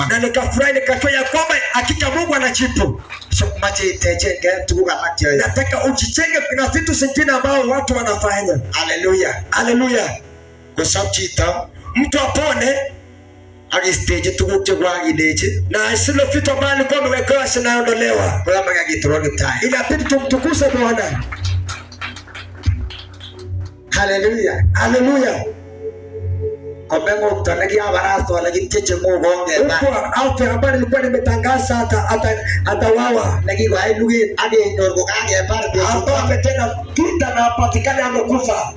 Na nikafurahi nikajua ya kwamba hakika Mungu anajibu. Nataka ujijenge na vitu zingine ambao watu wanafanya. Haleluya. Haleluya. Mtu apone na zile vitu ambazo alikuwa amewekewa zinaondolewa. Inabidi tumtukuze Bwana. Haleluya. Haleluya. Huko afya ambayo nilikuwa nimetangaza atawawa ambao tena kita na patikana amekufa.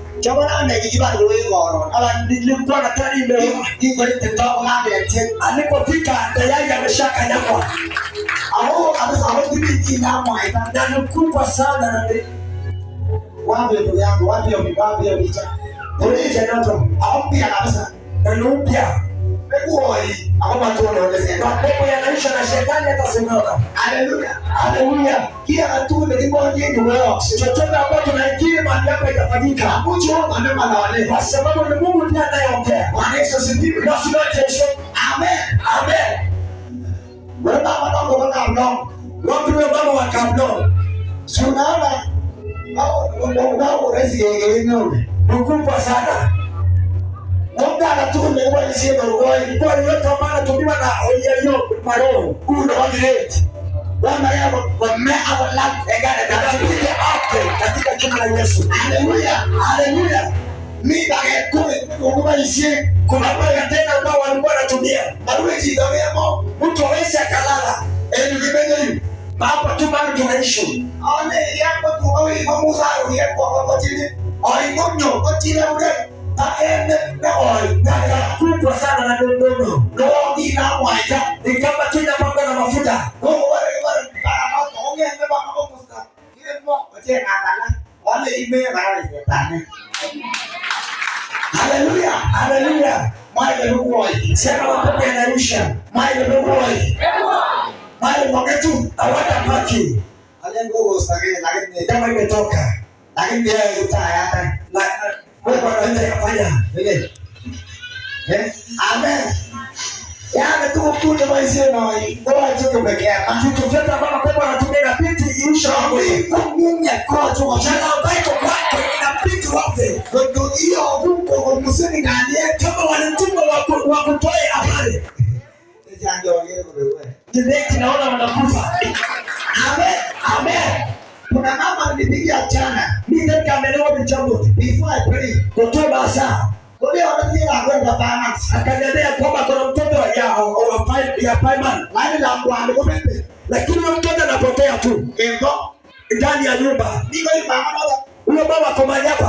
Nilikuwa nadhani alipofika tayari ameshakanyagwa. Na ni kubwa sana na na ni upya. Mapepo yanaisha na shetani atasimama. Haleluya. Haleluya. Chochote ambacho tunaikiri mahali hapa itafanyika. Kwa sababu ni Mungu ndiye anayeongea. Amen. Amen. Wapi huyo mama wa Kablong? Mkubwa sana. Kwa yote ambayo anatumiwa na hiyo maroho. Katika jina la Yesu. Haleluya. Haleluya. Kuna wale tena ambao walikuwa wanatumia. Mtu hawezi akalala. Hapa tu bado tunaishi. Kubwa sana na ndogo. Ni kama tu inapakwa na mafuta. Haleluya. Haleluya. Sema mapepo yanaisha. Hawatapaki. Kama imetoka. Mungu anaweza kufanya. Amen. Vitu vyote ambavyo mapepo anatumia inabidi iishe hapo. Jana ambayo iko kwako inabidi wafe. Kama walitumwa wakutoe habari. Ni naona wanakufa. Amen. Amen. Kuna mama alinipigia jana. Mimi nikamelewa mchango. Before I pray. Kutoa saa. Akaniambia kwamba kuna mtoto ya Paiman. Lakini huyo mtoto anapotea tu ndani ya nyumba. Huyo baba ako mahali hapa.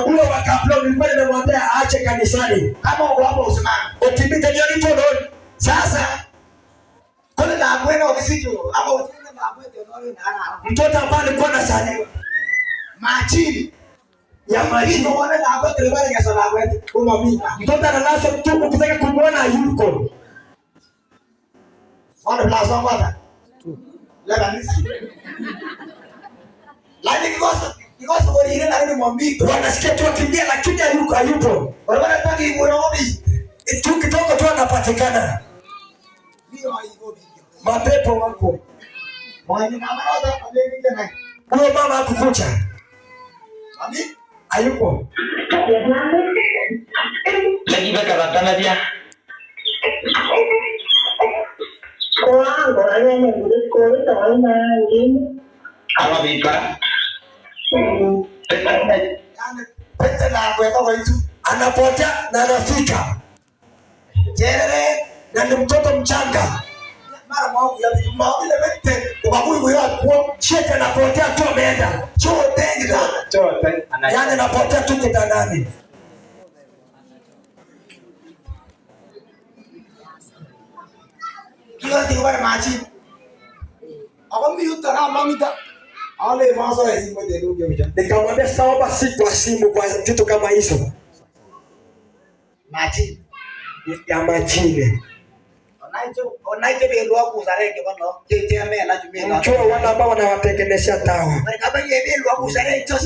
Huyo wa Kablong nilikuwa nimemwambia aache kanisani. Utimize jioni tu. Sasa mtoto ambaye alikuwa anasaliwa majini ya majini. Mtoto analazwa tu, ukitaka kumwona yuko. Wanasikia tu akimbia lakini hayuko, hayupo. Tu kidogo tu anapatikana. Mapepo wako. Huyo mama hakukucha. Hayupo. Anapotea na anafika. Na ni mtoto mchanga. Cheka anapotea tu ameenda. Yaani anapotea tu kitandani. Nikamwambia sawa si kwa simu kwa vitu kama hizo. Ya majini. Mchoro wale ambao wanawatengenezea dawa.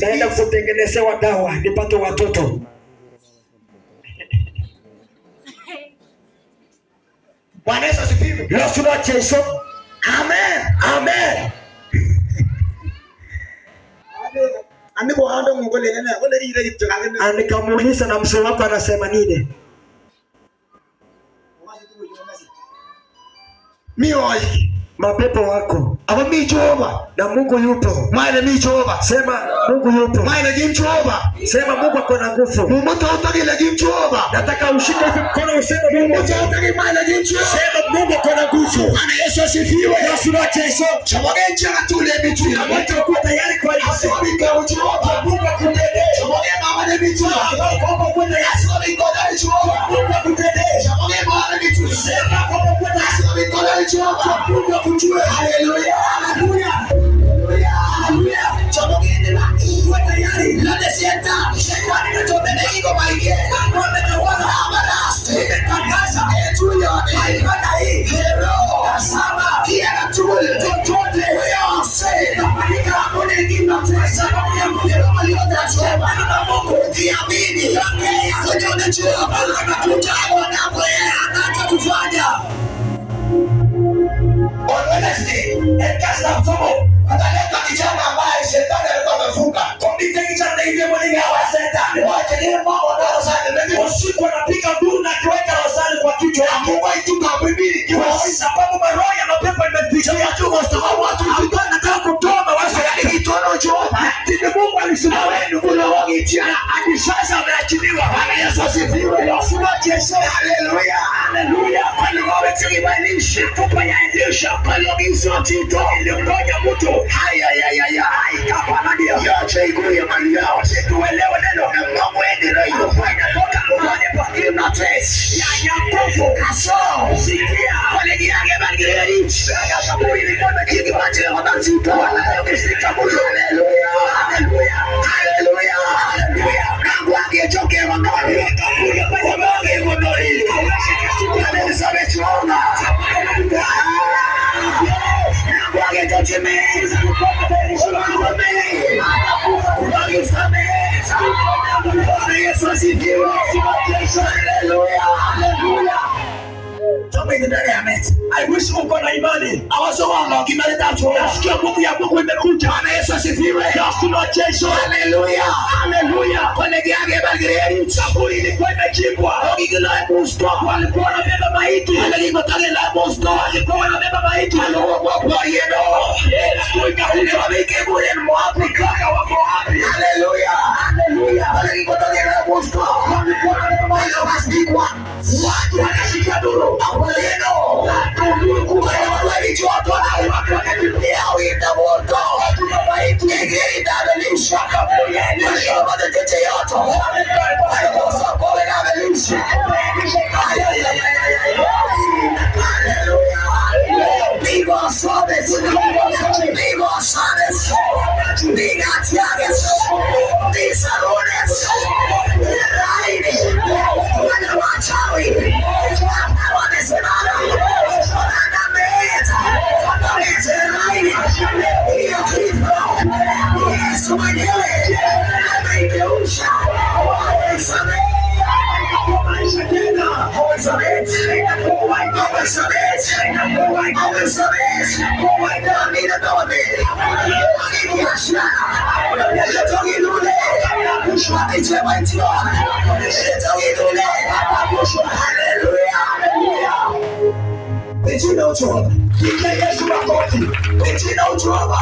Naenda kutengenezewa dawa nipate watoto. Bwana Yesu asifiwe. Yesu na Yesu. Amen. Amen. Nikamuuliza na mzee wako anasema nini? Mapepo wako na Mungu yupo. Sema Mungu yupo. Sema Mungu ako na nguvu. Nataka ushike hivi mkono useme Mungu. Sema Mungu ako na nguvu. Bwana Yesu asifiwe. Yesu na Yesu. Wote kuwa tayari kwa Yesu. Mungu akutendee. Mungu akutendee. Sema kwamba kuwa tayari. Mungu akujue. Haleluya. Haleluya. Haleluya. Kuwa tayari. On Wednesday, Ekasa msomo. ataleta kijana ambaye shetani alikuwa amefunga. Komite kijana ile mwenye wa shetani. Wache mambo na Usiku anapiga nduru na kuweka rosari kwa kichwa yake. Kwa sababu maroho ya mapepo imefikia. Ambayo anataka kutoa mawazo yake. Lakini Mungu alisimama hadi sasa ameachiliwa. Yesu na Yesu. Haleluya. Haleluya. Mifupa ya Elisha ilimponya mtu. Tuelewe neno. Ambayo inatoka mahali pa ya nguvu. Sikia. Ya kaburi ilikuwa imejibu. Ukishika mtu. Haleluya. Haleluya. I wish uko na imani. Nasikia nguvu ya Mungu imekuja. Yesu na Yesu. Haleluya. Haleluya. Kaburi ilikuwa imechimbwa. Walikuwa wanabeba maiti. Walikuwa wanabeba maiti. Yesu ikakuja. Mpaka wako wapi? Haleluya. Haleluya. Walikuwa wanabeba maiti. Watu wakashika duru. Watu wakakimbia. Watu wa maiti. Kaburi ya Elisha. Yesu mwenyewe ameiteusha Maisha tena. Pigia Yesu makofi.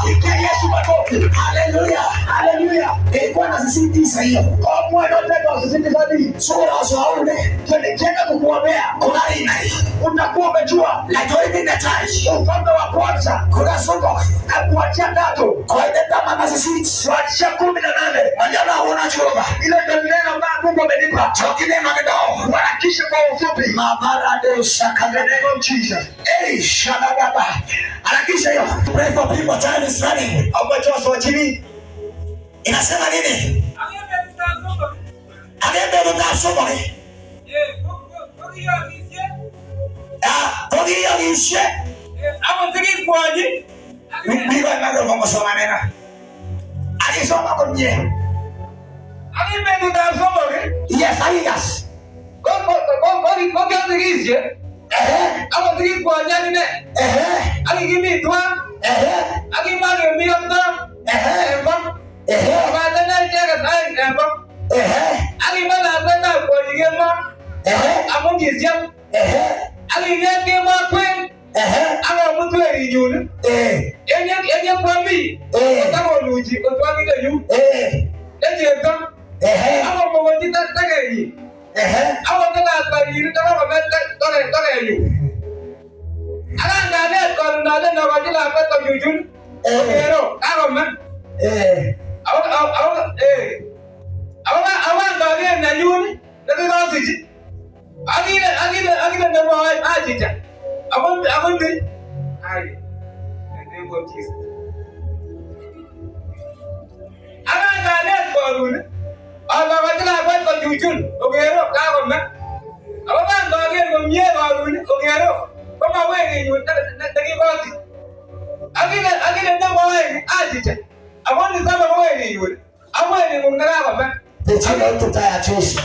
Pigia Yesu makofi. Haleluya. Haleluya. Ilikuwa nasisitiza hiyo. Omwana otendo sisitiza nini? Sura usiwaone. Nikienda kukuombea Kuna ina utakuwa umejua lakini nataji. ufalme wa kwanza Kuna somo. na kuachia 3 Kwa ile kama nasisitiza. kuachia 18. Manyala unachoma. Ile ndio neno ambayo Mungu amenipa. Chokine magendo. Harakisha kwa ufupi. Mabara de In the shakagade. name of Jesus. Hey, shakagaba. Harakisha hiyo. Pray for people, time is running. Ambacho wachini Inasema nini? Agembe rutasoma. Ah, kogiyo gishe. Biba nalo kwa kusoma neno. Alisoma kwa mwenyewe. Yes, I yes. Eh. Akot kikwony akine. Ehe. Ak kikimi tuan. Ehe. Ak kimakemi ak tuan. Ehe. En ko. Ehe. Kobaten icheket aeng en ko. Ehe. Ak kimwa lakwetab kwonyik kemo. Ehe. Amun kisiep. Ehe. Ak king'et kemo kwen. Ehe. Ak komut werinyun. Eh. En ye kwami. Eh. Kotakoluchi otwokindenyun. Eh. Ne chepto. Ehe. Ak komokochi tokenyin. Ehe. Akot lakwanyin takokome tokenyun. Ak anganet koron ale nokochi lakwet kochuchun. Eh. Okero kakome. Eh. Ako angaker nenyun nekikosich. Akile nemwoe achicha. Ako ni. Ai. In the name of Jesus. Ak anganet koron alokochi lakwet kochuchun. Okero kakome. Ako angaker komie koron okero komawerinyun nekikosich. Akile nemwoe achicha. Ako nisama kowerinyun. Ak weringung nekakome. The children to tire Jesu.